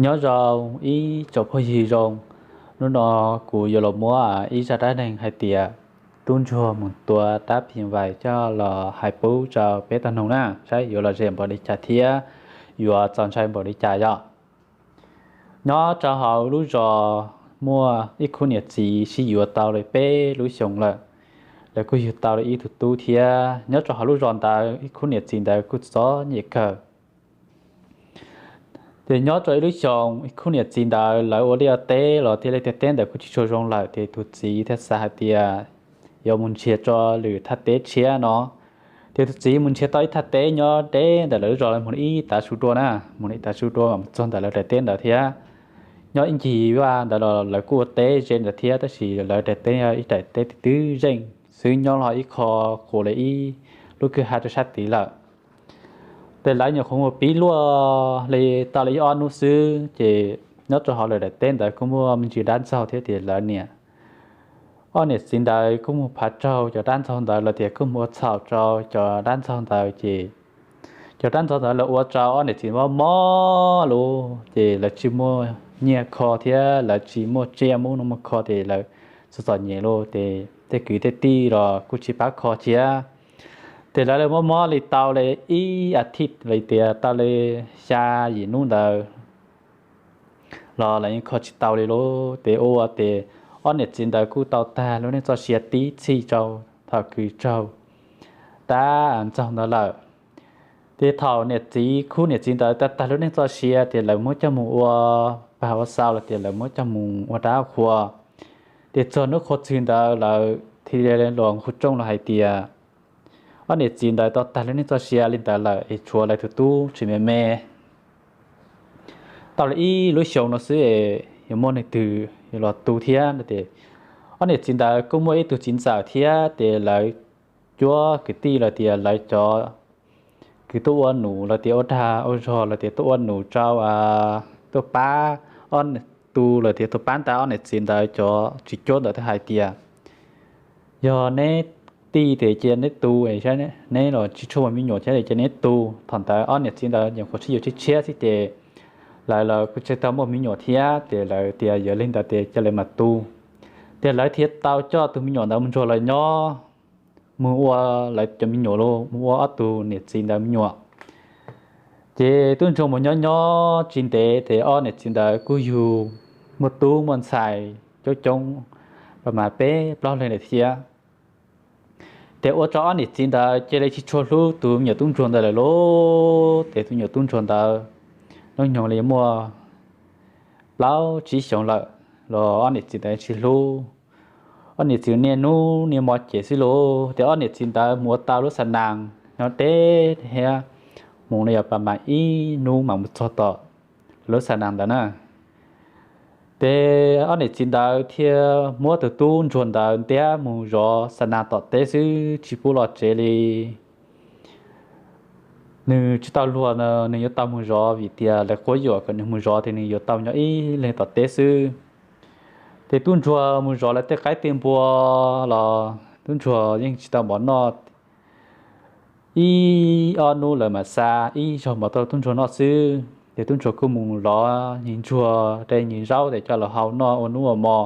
Nyob zoo ib tsoom phooj ywg zoo, hnub no kuv yuav los muab ib zaj dab neeg hais tias tub ntsuag mus tua dab phim vais coj los hais pub rau peb tau mloog na, saib yuav lom zem npaum li cas thiab yuav txaus ntshai npaum li cas yom. Nyob rau hauv lub zos muaj ib khub niam txiv sib yuav tau li peb lub xyoos lawm. Lawv kuj yug tau li ib tug tub thiab. Nyob rau hauv lub zos ntawd ib khub niam txiv ntawd kuj txom nyem kawg. Ces nyob rau ib lub xyoos ib khub niam txiv ntawd lawv ua liaj teb los thiaj li tej teb ntawd kuj tsis tshua zoo lawm, ces tus txiv thiaj xav hais tias yuav mus nrhiav tso lwm thaj teb tshiab no. Ces tus txiv mus nrhiav tau ib thaj teb nyob deb ntawm lawv lub zos, lawv mus li ib tav su dua na, mus li ib tav su dua mus txog ntawm lawv daim teb ntawd thiab. Nyob ib ncig vaj ntawd los lawv kuj ua teb ze ntawd thiab, tab sis lawv daim teb yog ib daim teb twb zeej xwb, nyob los ib qho qus li ib lub kwj ha rau sab tid lawm. Ces lawv nyuam qhuav mus pib luaj li tau li ob hnub xwb, ces nyob rau hauv lawv daim teb ntawd kuj muaj me ntsis dab ntxaug thiab, ces lawv niam ob niam txiv ntawd kuj mus phav raug cov dab ntxaug ntawd los tias kuj mus ua txhaum rau cov dab ntxaug ntawd, ces cov dab ntxaug ntawd los ua rau ob niam txiv mob mob lawm, ces lawv tsis muaj nyiaj kho thiab lawv tsis muaj tsiaj muaj no muaj kho, ces lawv txom txom nyem lawm, ces tej kwv tej tij los kuj tsis pab kho thiab. Ces lawv mob mob li tau li ib as thiv li tias tau li xya yim hnub ntawd los lawv yeej kho tsis tau li lawm. Ces ua ua ces ob niam txiv ntawd kuj tau tag lub neej txoj sia tib txhij rau thaum kws raug dab ntxaug ntawd lawm. Ces thaum niam txiv khub niam txiv ntawd tag tag lub neej txoj sia, ces lawv muab coj mus ua pag ua xau los tias lawv muab coj mus ua dab qhua. Ces txog hnub qhua txhwm ntawd lawv thiaj li los nqug rooj los hais tias ob niam txiv ntawd tau tag lub neej txoj sia li ntawd lawm, es tshuav lawv tus tub tseem me me tau li ib lub xyoo no xwb, yuav muaj neeg twg yuav los tu thiab no. Ces ob niam txiv ntawd kuj muaj ib tug txiv ntxawm thiab, ces lawv cuab kwv tij los tias lawv cov kwv tuaj ua num los tias ua dag ua zog los tias tuaj ua num rau, tuaj pab ob, tu los tias tuaj pab nta ob niam txiv ntawd cov tsis cuab ntawd thiaj hais tias yog neb tij ces cia neb tu, neb los tsis tshua muaj me nyuam thiab ces cia neb tu. Thaum ntawd ob niam txiv ntawd nyuam qhuav sib yuav tshiab tshiab xwb, ces lawv los kuj tsis tau muaj me nyuam thiab, ces lawv tias yog li ntawd ces cia lawv mam tu. Ces lawv thiaj tau coj tus me nyuam ntawd mus ntsuag lawv nyob, mus ua lawv cov me nyuam los mus ua ob tug niam txiv ntawd me nyuam. Ces tub ntsuag mus nyob nyob tsis ntev ces ob niam txiv ntawd kuj yug muaj tub muaj ntxhais coob coob, pab mas peb plaub leeg lawm thiab. Ces ua rau ob niam txiv ntawd cia li tsis tshua hlub tus me nyuam tub ntsuag ntawd lawm lauj. Ces tus me nyuam tub ntsuag ntawd hnub nyoog li muaj plaub tsib xyoos lawm los ob niam txiv ntawd tsis hlub. Ob niam txiv niaj hnub niaj hmo cem xwb lauj. Ces ob niam txiv ntawd mus ua tau lub xa nas nyob deb thiab, mus li yog pab mas ib hnub mam mus txog tom lub xa nas ntawd na. Ces ob niam txiv ntawd thiaj muab tus tub ntsuag ntawd ntiab mus zov xa nas tom teb xwb tsis pub los tsev li. Nws tsis tau luag no nws yuav tau mus zov vim tias lawv quab yuam kom nws mus zov ces nws yuav tau nyob ib leeg tom teb xwb. Ces tub ntsuag mus zov lawv tej qaib tej npua los tub ntsuag yeej tsis tau mov noj. Ib ob hnub lawv mam xa ib zaug mov rau tub ntsuag noj xwb. Ces tub ntsuag kuj mus lov nyuag ntsuag de nyuag zaub ces coj los hau noj ua hnub ua hmo.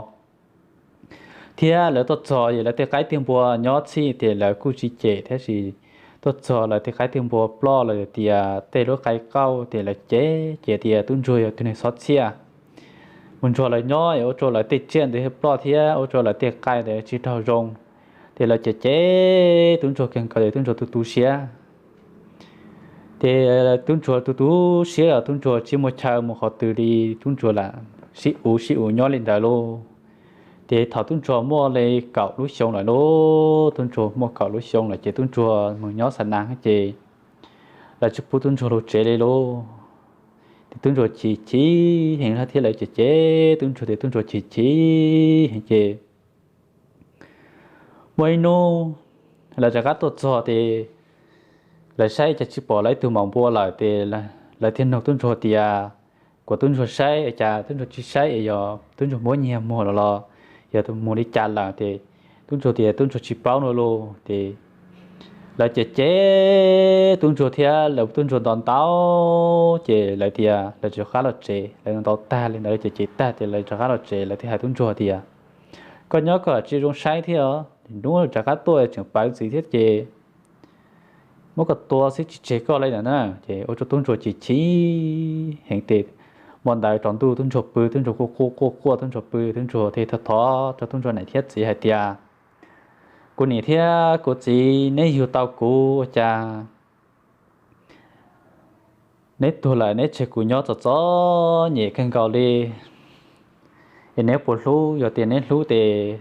Thiab lawv tuaj txog ces lawv tej qaib tej npua nyob txhij ces lawv kuj tsis cem thiab, tab sis tuaj txog lawv tej qaib tej npua ploj los tias tej lub qai qauj ces lawv cem cem tias tub ntsuag yog tus neeg xob txhiaj. Mus ntsuag lawv nyob es ua rau lawv tej tsiaj ntawd ploj thiab ua rau lawv tej qai ntawd tsis raug zoo. Ces lawv cem cem tub ntsuag kawg nkaus ces tub ntsuag tu tu siab. Ces tub ntsuag tu tu siab los tub ntsuag tsis muaj chaw mus qhov twg li, tub ntsuag lam sib uv sib uv nyob li ntawd lauj. Ces thaum tub ntsuag muaj li kaum lub xyoo lawm lauj, tub ntsuag muaj kaum lub xyoo lawm ces tub ntsuag mus nyob xa nas ces lawv tsis pub tub ntsuag los tsev li lauj. Ces tub ntsuag chim chim heev thiab lawv cem cem tub ntsuag ces tub ntsuag chim chim heev ces muaj ib hnub lawv rov qab tuaj txog ces lawv saib cas tsis pom lawv ib tug maum npua lawm ces lawv thiaj nug tub ntsuag tias kuas tub ntsuag saib cas tub ntsuag tsis saib es yog tub ntsuag muab nyiag muag lawm los yog mus li cas lawm ces tub ntsuag tias tub ntsuag tsis paub no lauj. Ces lawv cem cem tub ntsuag thiab lawv tub ntsuag ntaus ntaus ces lawv tias lawv rov qab los tsev, lawv ntaus tag li ntawd cem cem tag ces lawv rov qab los tsev, lawv thiaj hais tub ntsuag tias, koj nyob koj tsis zoo saib thiab os, hnub rov qab tuaj tseem pawv ntxiv thiab ces muab koj tua xwb tsis tseg koj li lawm na. Ces ua rau tub ntsuag chim chim heev ces hmo ntawd tsaus ntuj tub ntsuag pw, tub ntsuag quaj quaj quaj quaj, tub ntsuag pw, tub ntsuag thiaj thov thov rau tub ntsuag niam thiab txiv hais tias, kuv niam thiab kuv txiv, neb yug tau kuv ua cas neb tuag lawm neb tseg kuv nyob txom txom nyem kawg nkaus li, es neb puas hlub? Yog tias neb hlub ces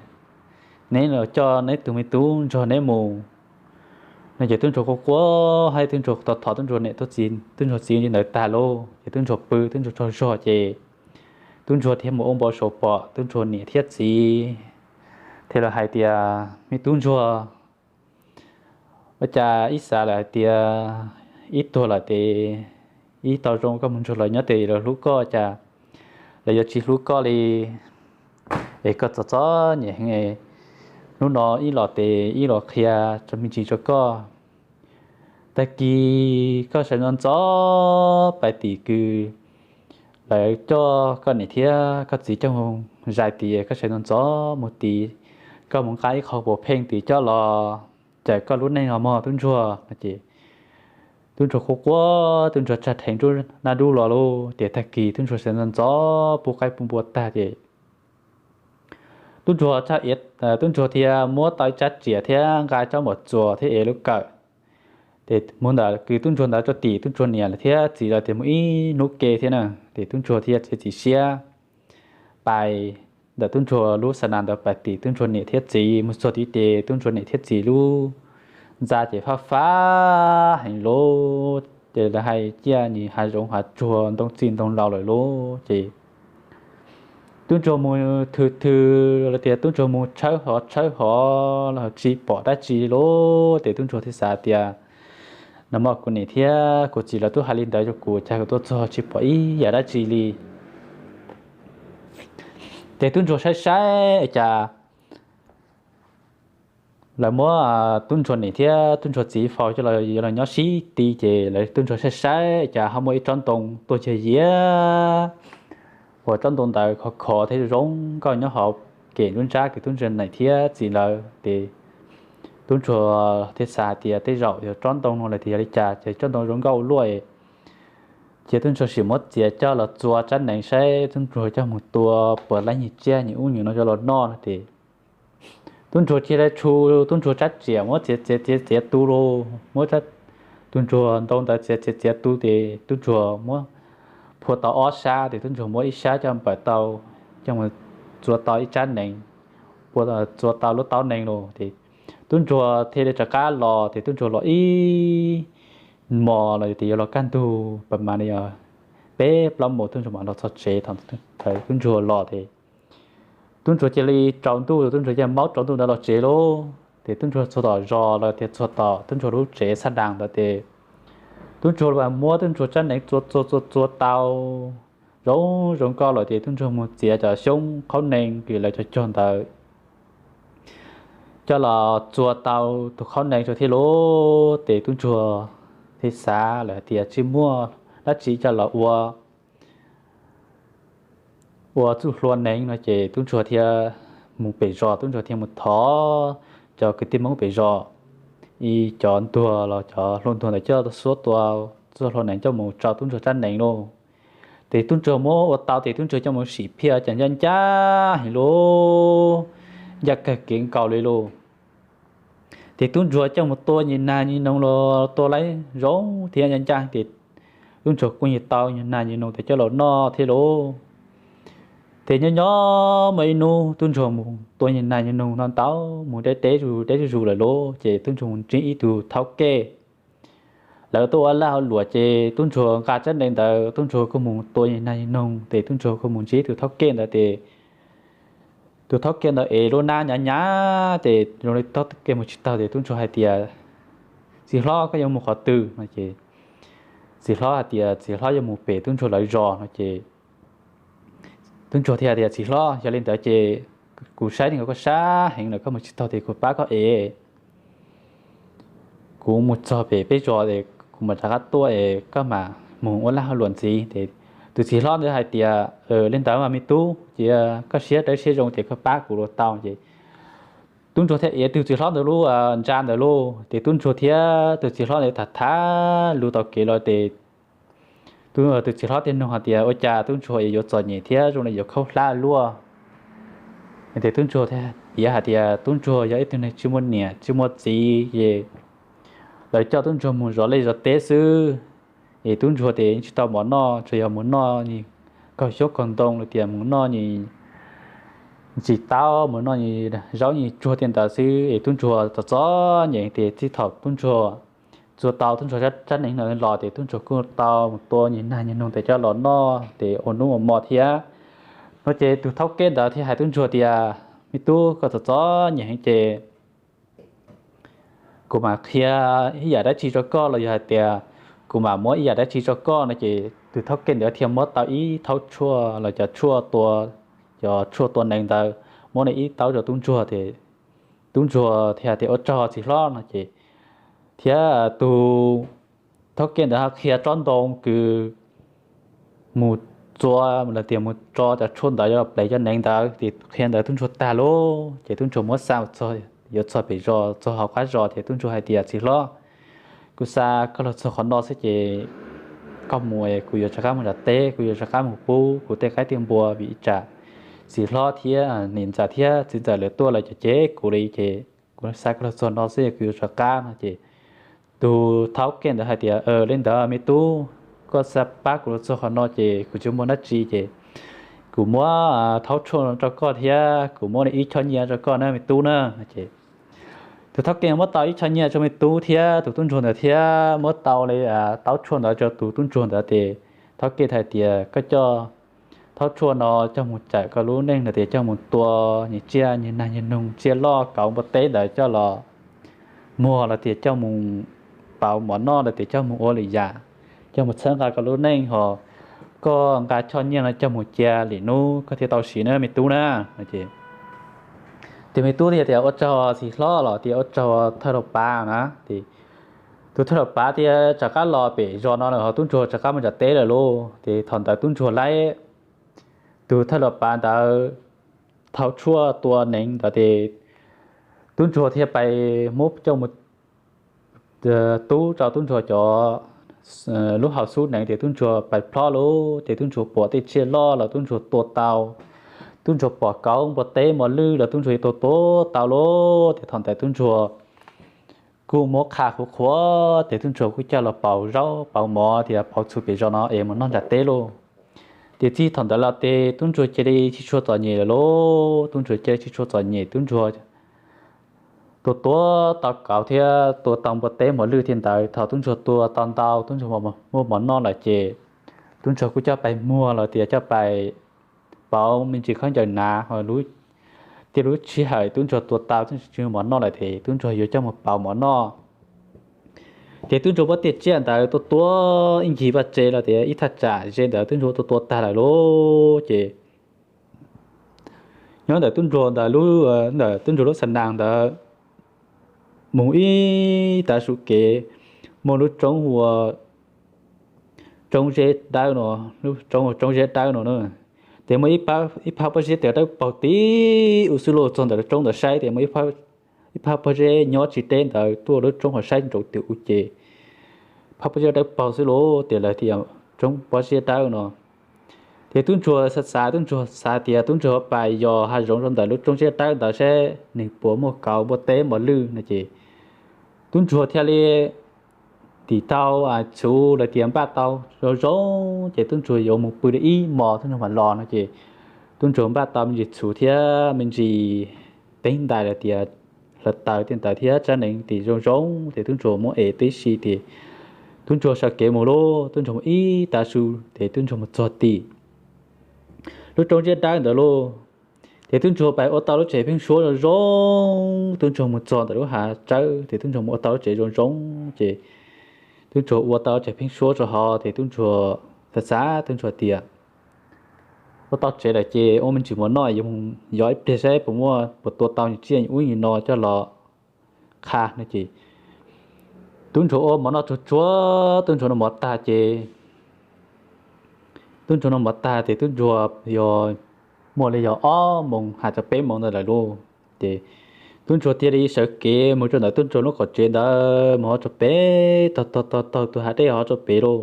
neb los coj neb tus me tub ntsuag neb mus no. Ces tub ntsuag quaj quaj hais tub ntsuag thov thov tub ntsuag niam tub ntsuag txiv li ntawd tag lauj ces tub ntsuag pw tub ntsuag tsaug zog ces tub ntsuag thiaj mus ua npau suav pom tub ntsuag niam thiab txiv thiaj los hais tias, me tub ntsuag, ua cas ib xav lawm hais tias ib tuag lawm ces ib tau zoo koj mus nrog lawv nyob ces lawv hlub koj, cas lawv yuav tsis hlub koj li, es koj txom txom nyem heev. Hnub no ib los ces ib los qhia tso me ntsis rau koj, tag kis koj sawv ntxov ntxov pais tim kws lawv coj koj niam thiab koj txiv coj mus zais tid, koj sawv ntxov ntxov mus tid, koj mus nqa ib qho puas pheej tid coj los cawm koj lub neej os mog tub ntsuag no. Ces tub ntsuag quaj quaj, tub ntsuag tsag rheev nruab naj dub los lauj, ces tag kis tub ntsuag sawv ntxov ntxov pub qaib pub npua tag ces tub ntsuag, tub ntsuag thiaj muab tau ib tsab riam thiab nqa tsob mom txuas thiab ev lub kawm. Ces mus ntawm kws tub ntsuag ntawd rau tim tub ntsuag niam thiab txiv lawv tias mus ib hnub ke thiab na, ces tub ntsuag thiaj txiav txim siab pais ntawm tub ntsuag lub xa nas ntawd pais tim tub ntsuag niam thiab txiv. Mus txog tid ces tub ntsuag niam thiab txiv lub ntxa ces fab fab heev lauj, ces lawv hais ciaj nyis hav zoov hav tsuag ntoo txij ntoo laus lawm lauj. Ces tub ntsuag mus thwm thwm los tias tub ntsuag mus tshawb hov tshawb hov los tsis pom dab tsi lauj. Ces tub ntsuag thiaj xav tias, no mas kuv niam thiab kuv txiv lawv twb hais li ntawd rau kuv, cas kuv tuaj txog tsis pom ib yam dab tsi li. Ces tub ntsuag saib saib cas lawv muab tub ntsuag niam thiab tub ntsuag txiv faus coj los yuav los nyob sib tid, ces lawv tub ntsuag saib saib cas ho muaj ib tsob ntoo tuaj yag yiav, uas tsob ntoo ntawd khov khov thiab zoo nkauj nyob hauv kem nruab nrab kws tub ntsuag niam thiab txiv lawv. Ces tub ntsuag thiaj xav hais tias tej zaum yog tsob ntoo no los tias yog li cas ces tsob ntoo zoo nkauj ua luaj. Ces tub ntsuag sim muab txiav coj los txua tsab nees saib tub ntsuag coj mus tua puas laib nyuag tsiaj nyuag ub nyuag no coj los noj no ces tub ntsuag cia li tshu tub ntsuag tsab riam muab txiav txiav txiav txiav tu lauj, muab tub ntsuag ntoo ntawd txiav txiav txiav tu ces tub ntsuag muab phua tau ob sab, ces tub ntsuag muab ib sab coj npawm tau, coj mus txua tau ib tsab nees, txua tau lub taub nees lauj. Ces tub ntsuag thiaj li rov qab los, ces tub ntsuag los ib hmos los tias yuav los kaj ntug pas mas li peb plaub moos tub ntsuag mam los txog tsev. Thaum tub ntsuag los ces tub ntsuag cia li tsaus ntuj, tub ntsuag cia li maub tsaus ntuj ntawd los tsev lauj. Ces tub ntsuag txog tom zos los tias txog tom tub ntsuag lub tsev xab das ntawd ces tub ntsuag muab tub ntsuag tsab nees txua txua txua txua tau zoo zoo nkauj lawm ces tub ntsuag mus txiav cov xyoob qhaub nees kws lawv cog cog ntawd coj los txua tau tus qhaub nees rau thiab lauj. Ces tub ntsuag thiaj xav lawm hais tias tsis muaj dab tsi coj los ua ua txuj hlua nees no ces tub ntsuag thiaj mus pem zos, tub ntsuag thiaj mus thov cov kwv tij Hmoob pem zos ib cov ntuag los cov hluas ntuag ntawd coj xuab tua txuj hlua nees coj mus tso tub ntsuag tsab nees lauj. Ces tub ntsuag muab ua tau ces tub ntsuag coj mus sim phiaj cas ncaj ncaj heev lauj, ncaj kawg kev nkaus li lauj. Ces tub ntsuag coj mus tua nyuag nas nyuag noog los tua laib zoo thiab ncaj ncaj ces tub ntsuag kuj yug tau nyuag nas nyuag noog tes coj los noj thiab lauj. Ces nyob nyob muaj ib hnub tub ntsuag mus tua nyuag nas nyuag noog no ntau, mus deb deb zuj deb zuj zus lawm lauj, ces tub ntsuag mus ntsib ib tug thaub kej. Lawv tuaj ua lag ua luam ces tub ntsuag nqa tsab nees ntawd, tub ntsuag kuj mus tua nyuag nas nyuag noog ces tub ntsuag kuj mus ntsib tus thaub kej ntawd ces tus thaub kej ntawd ev lub hnab hnyav hnyav ces zoo li thaub kej mus tsis taug ces tub ntsuag hais tias, txiv hlob, koj yuav mus qhov twg no ces txiv hlob hais tias txiv hlob yuav mus pem tub ntsuag lawv zos no ces tub ntsuag thiaj tias, txiv hlob, yog li ntawd ces kuv saib nkaus koj sab heev lawm, koj mus tsis taug ces kuv pab koj ev, kuv mus txog pem peb zos es kuv mam rov qab tuaj es koj mam mus ua laj ua luam ntxiv. Ces tus txiv hlob ntawd hais tias, Li ntawd mas me tub, cia koj siab dawb siab zoo ces koj pab kuv los tau. Ces tub ntsuag thiaj ev tus txiv hlob ntawd lub ntsa ntawd lauj. Ces tub ntsuag thiab tus txiv hlob ntawd tham tham lus tau kev los ces tus txiv hlob thiaj nug hais tias, Ua cas tub ntsuag es yuav txom nyem thiab zoo li yuav khaub hlab luaj? Ces tub ntsuag thiaj piav hais tias tub ntsuag yog ib tug neeg tsis muaj niam tsis muaj txiv es lawv coj tub ntsuag mus zov liaj zov teb xwb. Es tub ntsuag ces tsis tau mov noj, tsuas yog mus noj kaug xyoob kaug ntoo los tias mus noj ntsis taub, mus noj zaub nyuag tsuag tej ntawd xwb. Es tub ntsuag txom txom nyem ces txij thaum tub ntsuag txua tau tub ntsuag tsab neev no los ces tub ntsuag kuj tau mus tua nyuag nag nyuag noog tes coj los noj ces ua hnub ua hmo thiab. No ces tus thaub kej ntawd thiaj hais tub ntsuag tias, Me tub, koj txom txom nyem heev ces kuv mam qhia ib yam dab tsi rau koj los yog hais tias kuv mam muab ib yam dab tsi rau koj. No ces tus thaub kej ntawd thiaj muab tau ib thaub tshuaj los cov tshuaj tua, cov tshuaj tua neev ntawd, muab li ib taub rau tub ntsuag ces tub ntsuag thiaj tias, Ua tsaug txiv hlob. No ces thiab tus thaub kej ntawd ho qhia tsob ntoo kws mus txua los tias mus tso cov tshuaj ntawd los plev cov neev ntawd ces qhia ntawd tub ntsuag tag lauj. Ces tub ntsuag muab xa mus txog, yuav txog pem zos, txog hauv qab zos ces tub ntsuag hais tias, Txiv hlob, kuv xa koj los txog qhov no xwb ces koj mus, kuv yuav rov qab mus nram teb, kuv yuav rov qab mus pub kuv tej qaib tej npua vim ib tsam txiv hlob thiab niam ntxawm thiab txiv ntxawm lawv tuaj lawv cem kuv li ces kuv xa koj los txog no xwb kuv yuav rov qab. No ces tus thaub kej ntawd hais tias, Li ntawd me tub, koj xa pab kuv los txog qhov no ces kuv tsis muaj dab tsi ces kuv muab thaub tshuaj rau koj thiab kuv muab ib choj nyiaj rau koj na me tub na. No ces tus thaub kej muab tau ib choj nyiaj rau me tub thiab tus tub ntsuag ntawd thiab muab tau li taub tshuaj ntawd rau tus tub ntsuag ntawd ces thaub kej hais tias, Koj coj thaub tshuaj no coj mus cawm koj lub neej los tias coj mus tua nyuag tsiaj nyuag nag nyuag noog, tsiaj loj kauv npua teb ntawd coj los muag los tias coj mus pauv mov noj los tias coj mus ua lwm yam, coj mus txhawb nqa koj lub neej ho koj nqa choj nyiaj no coj mus cia lwm hnub koj thiaj tau siv na me tub na. Ces tus me tub thiaj tias, Ua tsaug txiv hlob los tias ua tsaug thawj laus pav na. Ces tus thawj laus pav thiaj rov qab los pem zos no lawm ho tub ntsuag rov qab mus nram teb lawm lauj. Ces thaum ntawd tub ntsuag laib tus thawj laus pav ntawd thaub tshuaj tua neev ntawd ces tub ntsuag thiaj pais muab coj mus tub rau tub ntsuag cov lub hauv xub neev ces tub ntsuag pais plhob lauj. Ces tub ntsuag pom tej tsiaj loj los tub ntsuag tua tau, tub ntsuag pom kauv npua teb mos lwj los tub ntsuag yeej tua tua tau lauj. Ces thaum ntawd tub ntsuag kuj muab qha qhuav qhuav ces tub ntsuag kuj coj los pauv zaub pauv mov tias pauv txhua pem zos no es mus noj nram teb lauj. Ces txij thaum ntawd los ces tub ntsuag cia li tsis tshua txom nyem lawm lauj, tub ntsuag cia li tsis tshua txom nyem, tub ntsuag tua tua tau kauv thiab tua tau npua teb mos lwj thiab ntawd. Thaum tub ntsuag tua tau ntau tub ntsuag muaj mov noj lawm ces tub ntsuag kuj coj pais muag los tias coj pais pauv me ntsis khaub ncaws hnav, thiab lub sij hawm tub ntsuag tua tau tub ntsuag tsis muaj mov noj lawm ces tub ntsuag yuav coj mus pauv mov noj. Ces tub ntsuag muab tej tsiaj ntawd tua tua ib ncig vaj tse los tias ib thaj tsam ze ntawd tub ntsuag tua tua tag lawm lauj. Ces nyob ntawm tub ntsuag ntawd lub, ntawm tub ntsuag lub xa nas ntawd mus ib tav su kev, muaj lub roob ua roob zeb dawb no, lub roob ua roob zeb dawb no na. Ces muaj ib phab pob zeb tias dawb paug tib ub xwb lauj, txog ntawm lub roob ntawd saib tias muaj ib phab pob zeb nyob tsis deb ntawd tuaj lub roob ho saib nraud tias ub ces phab pob zeb dawb paug xwb lauj, tias lawv tias roob pob zeb dawb no. Ces tub ntsuag xav xav, tub ntsuag xav tias tub ntsuag pais yos hav zoov rau ntawm lub roob zeb dawb ntawd saib nws puas muaj kauv npua teb mos lwj no ces tub ntsuag thiaj li tim tau txhuv los tias npaj tau zoo zoo, ces tub ntsuag yuav mus pw li ib hmos tub ntsuag mam los no ces tub ntsuag npaj tau me ntsis txhuv thiab me ntsis teeb ntais los tias hluav taws tej ntawd thiab tsab neev tim zoo zoo, ces tub ntsuag muab ev tib si ces tub ntsuag sawv kev mus lauj. Tub ntsuag mus ib tav su ces tub ntsuag mus txog tim lub roob zeb dawb ntawd lauj. Ces tub ntsuag pais ua tau lub tsev pheeb suab zoo zoo, tub ntsuag mus txog ntawm lub hav tsawb ces tub ntsuag mus ua tau lub tsev zoo zoo, ces tub ntsuag ua tau lub tsev pheeb suab rau hauv ces tub ntsuag xav xav, tub ntsuag tias ua tau tsev lawm ces ua me ntsis mov noj, yuav mus yos ib pliag saib puas muaj, puas tua tau tsiaj ub nim no coj los qha no ces Tub ntsuag ua mov noj tsuag tsuag, tub ntsuag noj mov tag ces, tub ntsuag noj mov tag ces tub ntsuag yog muaj li yog ob moos hais txog peb moos ntawd lawm lauj. Ces tub ntsuag thiaj li sawv kev mus rau ntawm tub ntsuag lub qaum tsev ntawd mus hauv tso pem, taug taug taug taug tus hav dej hauv tso pem lauj.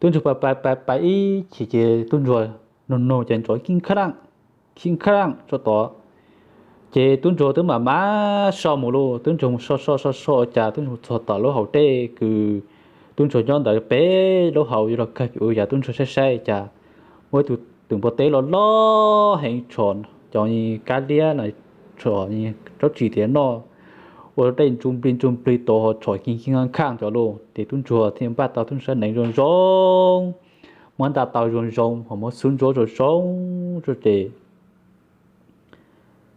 Tub ntsuag pais pais pais pais ib chim ces tub ntsuag nug nug ces ntsoov khib khab khib khab tso tod. Ces tub ntsuag twb mam mam soj mus lauj, tub ntsuag mus soj soj soj soj ua cas tub ntsuag mus txog tom lub hauv dej kws tub ntsuag nyob ntawd pem lub hauv yuav los kawg pem ua yam tub ntsuag saib saib cas muaj ib tug tus npua teb loj loj heev tshom cov kab liab los tshom tsob tsis tiav noj ua dej ntsu nplig ntsu nplig tod ho tshom khib khab khab cov lauj. Ces tub ntsuag thiaj npaj tau tub ntsuag sab neev zoo zoo, muab ntaj tau zoo zoo ho muab xub ntsuab zoo zoo ces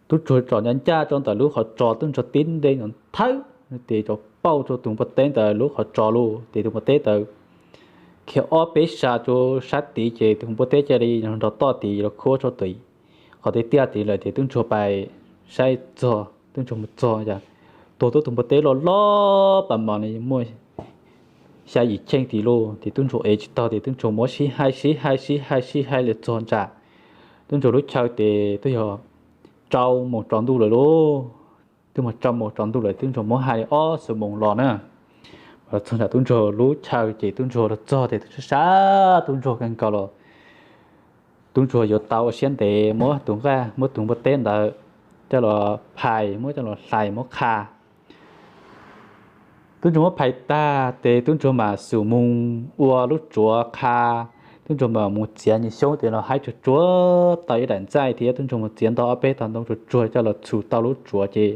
tub ntsuag tsom ncaj ncaj rau ntawm lub qhov tsos, tub ntsuag tib nte nov thawb ces tsom pauj rau tus npua teb ntawd lub qhov tsos lauj. Ces tus npua teb ntawd khiav ob peb sab rau sab tid ces tus npua teb cia li nrog toj tid los khuab rau tim qhov tiaj tiaj tid lawm ces tub ntsuag pais saib txog, tub ntsuag mus txog cas tuag tub tus npua teb loj loj pas mas li muaj xya yim cheej tid lauj. Ces tub ntsuag ev tsis taug ces tub ntsuag muab sib hais sib hais sib hais sib hais li txog ntsam tub ntsuag lub chaw ces twb yog rau moos tsaus ntuj lawm lauj. Twb mus rau moos tsaus ntuj lawm tub ntsuag muab hais li ob xuab moos los na, los txog ntsam tub ntsuag lub chaw ces tub ntsuag los txog ces tub ntsuag sab tub ntsuag kawg nkaus los tub ntsuag yuav tau ua siab ntev muab tus nqaij muab tus npua teb ntawd coj los phais, muab coj los hlais muab qha. Tub ntsuag muab phais tag ces tub ntsuag mam xum mus ua lub tsuav qha. Tub ntsuag mam mus txiav nyuag xyoob ces los haib tsuag tsuag tau ib daim ntxaij thiab tub ntsuag mus txiav ntau ob peb tog ntoo tsuag tsuag coj los txhum tau lub tsuav ces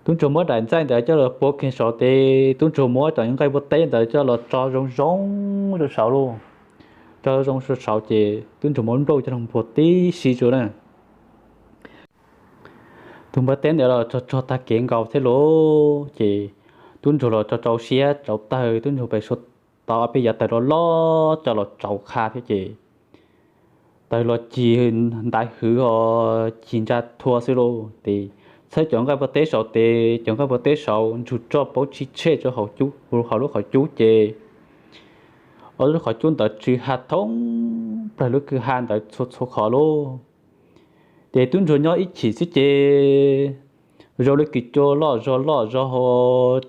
tub ntsuag muab daim ntxaij ntawd coj los puag kiag saud ces tub ntsuag muab cov nqaij npua teb ntawd coj los tso zoo zoo rau saud lauj. Tso zoo rau saud ces tub ntsuag muab nplooj coj los npuag tib si rau na. Tus npua teb ntawd los tso tso tag kev nkaus thiab lauj ces tub ntsuag los tso rau siab rau tawg, tub ntsuag pais sau tau ob peb yav tawg loj loj coj los tsau qha thiab ces tawg los cig ntaiv hwv os, cig ntsa thua xwb lauj. Ces txhawb cov nqaij npua teb saud ces cov nqaij npua teb saud ntsug roj paub tsis tshem rau hauv lub qhov cub ces lub qhov cub ntawd tsw ha thoob plaws lub kwj ha ntawd txhua txhua qhov lauj. Ces tub ntsuag nyob ib chim xwb ces zoo li kws cua loj zog loj zog ho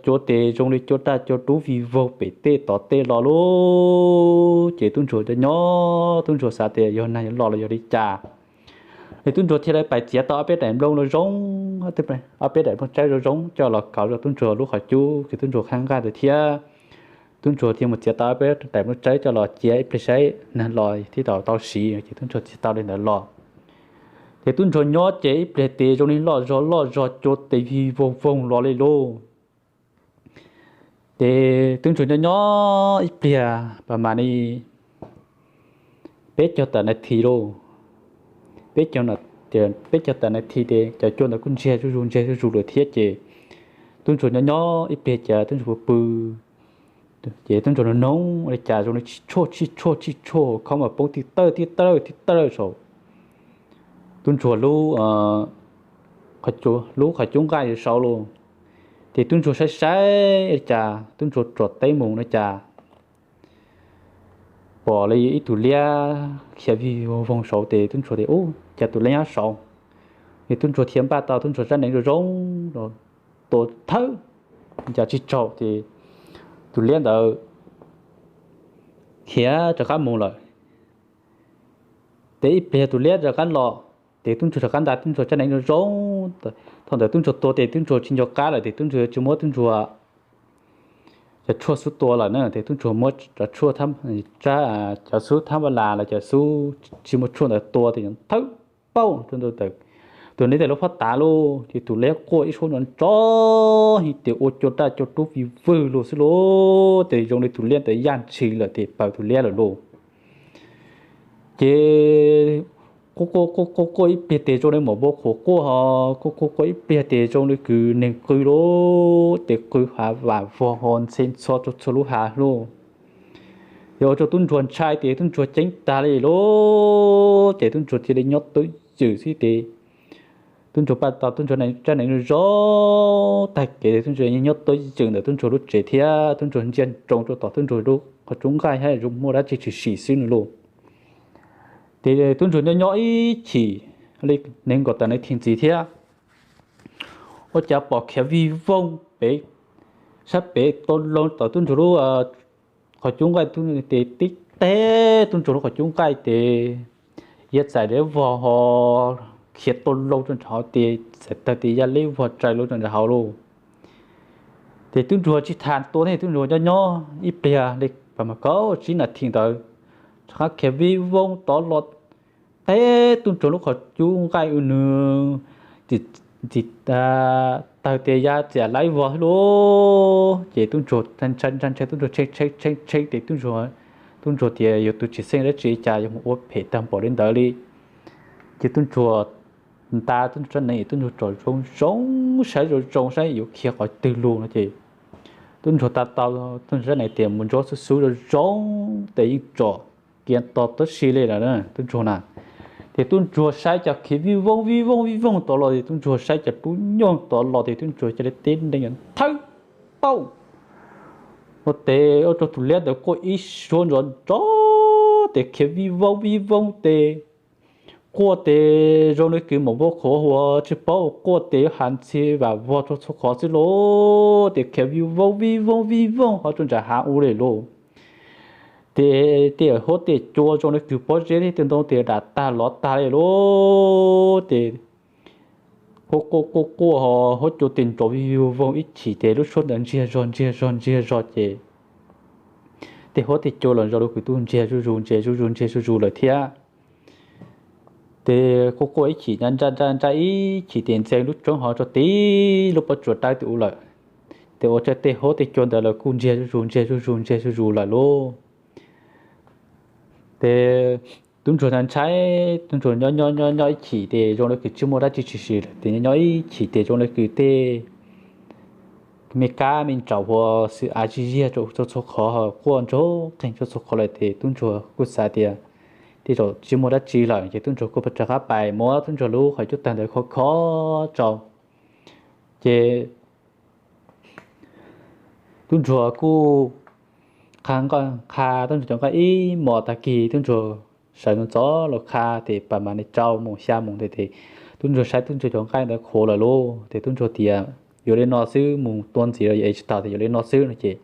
cua ces zoo li cua daj cua dub vij voog pem tej tod tej los lauj. Ces tub ntsuag nyob nyob tub ntsuag xav tias yog nag yog los los yog li cas es tub ntsuag thiaj li pais txiav tau ob peb daim nplooj zoo zoo, ob peb daim nplooj tsawb zoo zoo coj los kauv rau tub ntsuag lub qhov cub ces tub ntsuag qhab nqaj ntawd thiab. Tub ntsuag thiaj mus txiav tau ob peb daim nplooj tsawb coj los cia ib pliag saib nag los thiaj tau tau siv ces tub ntsuag txiav tau li ntawd los. Ces tub ntsuag nyob ces ib pliag ces zoo li loj zog loj zog cua tes vij voog voog los li lauj. Ces tub ntsuag nyob nyob ib pliag pas mas li peb caug tawm nas this lauj, peb caug tawm nas this ces cov cua ntawd kuj ntsiag zuj zus ntsiag zuj zus lawm thiab ces tub ntsuag nyob nyob ib pliag ces tub ntsuag pw pw ces tub ntsuag nug noog li cas zoo li tsis tshuaj tsis tshuaj tsis tshuaj khob mas poob tib tawj tib tawj tib tawj saum tub ntsuag lub lub qhov cub nqaij saud lauj. Ces tub ntsuag saib saib li cas tub ntsuag tsom teb mus li cas pom li ib tug liab khiav vij voog voog saud ces tub ntsuag tias, Ub, cas tus liab nyob saud? Ces tub ntsuag thiaj npaj tau tub ntsuag sab neev zoo zoo los tua thawb, cas tsis tsaug ces tus liab ntawd khiav rov qab mus lawm. Ces ib pliag tus liab rov qab los, ces tub ntsuag rov qab nta tub ntsuag sab neev zoo zoo. Thaum ntawd tub ntsuag tua ces tub ntsuag tsis nco qab lawm ces tub ntsuag tsis muab tub ntsuag cov tshuaj xub tua lawm na, ces tub ntsuag muab cov tshuaj, cov xub thab npaj las los cov xub tsis muaj tshuaj ntawd tua ces thawb pauj rau tus liab tes lub pob tav lauj, ces tus liab quaj ib suab nrov nrov hais tias ua cua daj cua dub vij vwg los xwb lauj, ces zoo li tus liab ntawd yaj ntshis lawm ces paws tus liab lawm lauj. Ces quaj quaj quaj quaj ib pliag ces zoo li maum npua qhuav quaj ho, quaj quaj quaj ib pliag ces zoo li kws neeg qw lauj, ces qw hav vam vog ho ntxhe ntxho rau txhua lub hav lauj. Ces ua rau tub ntsuag ntshai ces tub ntsuag ceeb tag li lauj, ces tub ntsuag cia li nyob twj ywm xwb ces Tub ntsuag paj tau tub ntsuag rab hneev zoo zoo tag kev, tub ntsuag nyob tuab yeem ntawm tub ntsuag lub tsev thiab tub ntsuag ntsia ntsoov rau tom tub ntsuag lub qhov cub nqaij thiab zoo muaj dab tsi tshwm sim xwb nws lauj. Ces tub ntsuag nyob nyob ib chim li nees nkaum tawm nas this ntxiv thiab, ua cas pom khiav vij voog pem, sab pem tau loo tom tub ntsuag lub qhov cub nqaij, tub ntsuag tes tib teg tub ntsuag lub qhov cub nqaij ces ya txais deb vog ho khiav tau loo rau nram hauv, tes txais tawg tes ya deb vog rais loo rau nram hauv lauj. Ces tub ntsuag tsis tas tua thiab, tub ntsuag nyob nyob ib pliag li pam mas kaum tsib nas this ntawd, rov qab khiav vij voog tod los teb tub ntsuag lub qhov cub nqaij ua nws ntxim tawg tes ya txais deb vog xwb lauj. Ces tub ntsuag ntshai ntshai ntshai, tub ntsuag tshee tshee tshee tshee tes tub ntsuag, tub ntsuag tias yog tus tsis xyeej dab tsi cas yuav mus ua phem tag npaum li ntawd li. Ces tub ntsuag nta tub ntsuag rab hneev, tub ntsuag tsom zoo zoo saib zoo zoo saib yuav khiav qhov twg los no ces tub ntsuag ta tau tub ntsuag rab hneev tias mus ntsuab xub xub zoo zoo tes yeej tsom kiag tau tab si li lawm tub ntsuag na. Ces tub ntsuag saib cas khiav vij voog vij voog vij voog tod los, ces tub ntsuag saib cas lub nyuag tod los ces tub ntsuag cia li tib nrees yuav thawb paum ua tes ua rau tus liab ntawd quaj ib suab nrov nrov tes khiav vij voog vij voog tes quaj tes zoo li kws maum npua qhuav huas tsis paub quaj tes yuav has ntxhi vam vog rau txhua qhov xwb lauj. Tes khiav vij voog vij voog vij voog ho rau nram hav ua li lauj. Ces tej huab tej cua zoo li kws pob zeb thiab tej ntoo tes dam tag lov tag li lauj. Ces quaj quaj quaj quaj ho huab cua tes nrov vij voog ib chim ces lub suab ntawd ntsiag zog ntsiag zog ntsiag zog ces tej huab tej cua los zoo li kws tuaj ntsiag zuj zus ntsiag zuj zus ntsiag zuj zus lawm thiab. Ces quaj quaj ib chim nra nra nra ib chim ces ntxeev lub roob hov rau tib lub pob tsuas dawb tus ub lawm. Ces ua rau tej huab tej cua ntawd los kuj ntsiag zuj zus ntsiag zuj zus ntsiag zuj zus lawm lauj. Ces tub ntsuag ntshai, tub ntsuag nyob nyob nyob nyob ib chim ces zoo li kws tsis muaj dab tsi tshwm sim lawm, ces nyob nyob ib chim ces zoo li kws tej me kab me ntsaum huas xwm av zij ziag rau txhua qhov, quaj nrov qeeg rau txhua qhov lawm ces tub ntsuag kuj xav tias tej zaum tsis muaj dab tsi lawm ces tub ntsuag kuj rov qab pais muab tub ntsuag lub qhov cub tawg ntawd khov khov rau. Ces tub ntsuag kuj qha nqaij, qha tub ntsuag cov nqaij ib hmos tag kis tub ntsuag sawv ntxov ntxov los qha ces pab mam li rau moos xya moos ntawd ces tub ntsuag saib tub ntsuag cov nqaij ntawd qhuav lawm lauj. Ces tub ntsuag tias yuav li no xwb, mus tua ntxiv los yuav ev tsis tau, ces yuav li no xwb no ces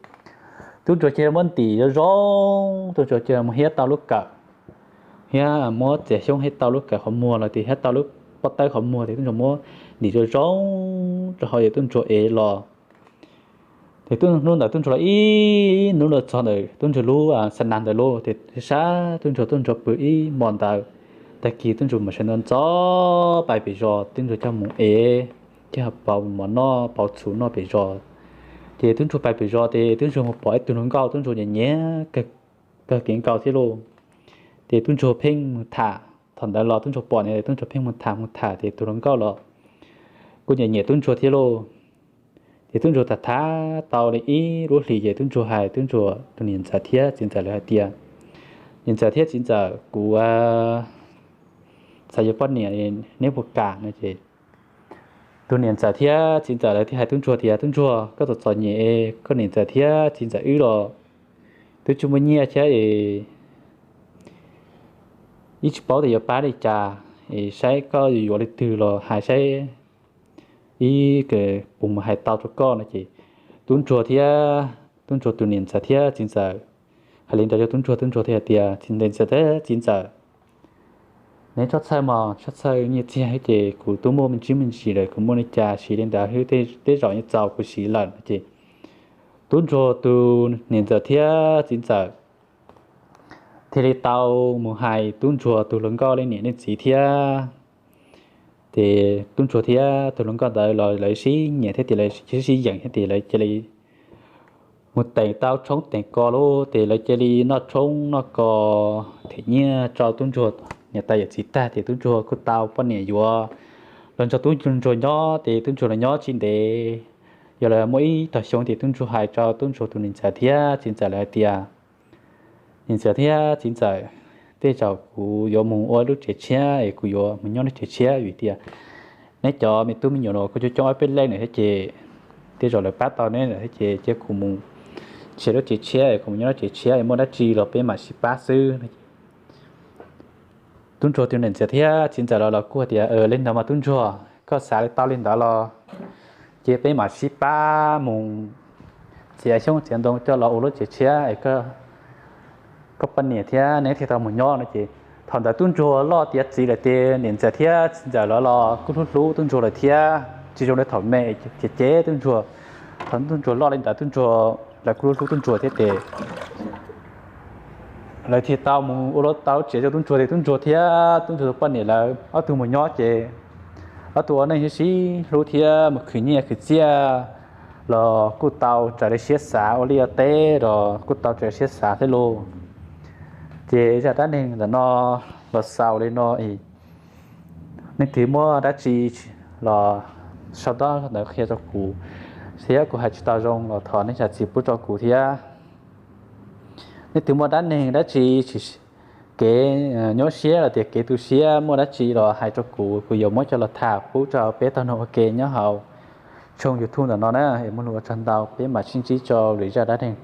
tub ntsuag cia li muab ntim zoo zoo, tub ntsuag cia li mus hiab tau lub kawm, hiab muab txiav xyoob hiab tau lub kawm qhov muag los ces hiab tau lub pob tawb qhov muag ces tub ntsuag muab ntim zoo zoo rau hauv ces tub ntsuag ev los. Ces hnub ntawd tub ntsuag los ib hnub los txog ntawm tub ntsuag lub xa nas ntawd lauj, ces sab tub ntsuag, tub ntsuag pw ib hmos ntawd, tag kis tub ntsuag mam sawv ntxov ntxov pais pem zos, tub ntsuag coj mus ev, coj pauv mov noj pauv txhuv noj pem zos. Ces tub ntsuag pais pem zos ces tub ntsuag mus pom ib tug hluas nkauj, tub ntsuag nyiam nyiam kawg kev nkaus thiab lauj. Ces tub ntsuag pheej mus tham, thaum ntawd los tub ntsuag pom ne, tub ntsuag pheej mus tham mus tham ces tus hluas nkauj los kuj nyiam nyiam tub ntsuag thiab lauj. Ces tub ntsuag tham tham tau li ib lub hlis ces tub ntsuag hais tub ntsuag tus niam ntxawm thiab txiv ntxawm lawv hais tias, niam ntxawm thiab txiv ntxawm, kuv xav yuav poj niam, neb puas kam no ces tus niam ntxawm thiab txiv ntxawm lawv thiaj hais tub ntsuag tias, tub ntsuag, koj txom txom nyem, koj niam ntxawm thiab txiv ntxawm wb los twb tsis muaj nyiaj thiab es wb tsis paub tias yuav pab li cas, es saib koj yuav yuav li twg los hais saib ib puas mus hais tau rau koj no ces tub ntsuag thiab, tub ntsuag tus niam ntxawm thiab txiv ntxawm hais li ntawd rau tub ntsuag, tub ntsuag thiaj hais tias, niam ntxawm thiab txiv ntxawm, neb txhob txhawj mog, txhob txhawj nyiaj txiag ces kuv twb muaj me ntsis me ntsis lawm, kuv muaj li cas siv li ntawd, tej zaum nyiaj txaus kuv siv lawm no ces tub ntsuag tus niam ntxawm thiab txiv ntxawm thiaj li tau mus hais tub ntsuag tus hluas nkauj leej niam leej txiv thiab. Ces tub ntsuag thiab tus hluas nkauj ntawd los lawv sib nyiam thiab ces lawv sib yeem thiab ces lawv cia li mus teem tau tshoob teem kos lauj, ces lawv cia li noj tshoob noj kos them nyiaj rau tub ntsuag niam tais yawm txiv tag ces tub ntsuag kuj tau poj niam yuav los nrog tub ntsuag nyob ces tub ntsuag los nyob tsis ntev, yog li muaj ib tog xyoo ces tub ntsuag hais rau tub ntsuag tus niam ntxawm thiab txiv ntxawm lawv hais tias, niam ntxawm thiab txiv ntxawm, tej zaum kuv yuav mus ua lub tsev tshiab es kuv yuav mus nyob lub tsev tshiab vim tias Neb cov me tub me nyuam no kuj coob coob ob peb leej lawm thiab ces, tej zaum lawv pab tau neb lawm thiab ces cia kuv mus nrhiav lub tsev tshiab, kuv mus nyob lub tsev tshiab es muaj dab tsi los peb mam sib pab xwb. Tub ntsuag tus niam ntxawm thiab txiv ntxawm los los kuj hais tias, Li ntawd mas tub ntsuag, koj xav li tau li ntawd los ces peb mam sib pab mus txiav xyoob txiav ntoo coj los ua lub tsev tshiab es koj poj niam thiab neb thiaj tau mus nyob no ces. Thaum ntawd tub ntsuag loj tiav txiv lawm ces niam ntxawm thiab txiv ntxawm lawv los kuj hlub hlub tub ntsuag lawm thiab, tsis zoo li thaum me ces cem tub ntsuag. Thaum tub ntsuag loj li ntawd tub ntsuag, lawv kuj hlub hlub tub ntsuag thiab ces lawv thiaj tau mus ua tau lub tsev rau tub ntsuag ces tub ntsuag thiab tub ntsuag tus poj niam lawv ob tug mus nyob ces ob tug ua neej sib hlub thiab mus khwv nyiaj khwv txiaj los kuj tau raws li siab xav, ua liaj ua teb los kuj tau raws li siab xav thiab lauj. Ces zaj dab neeg ntawm no los xaus li no. Leej twg muaj dab tsi los sau ntawv qhia rau kuv thiab, kuv hais tsis tau zoo los thov nej zam txim pub rau kuv thiab. Leej twg muaj dab neeg dab tsi, kev nyuaj siab los tias kev tu siab muaj dab tsi los hais rau kuv, kuv yuav muab coj los tham pub rau peb tau mloog ua ke nyob hauv tshooj YouTube ntawm no na. Es muaj lus ua tsaug ntau, peb mam sib ntsib rau lwm zaj dab neeg.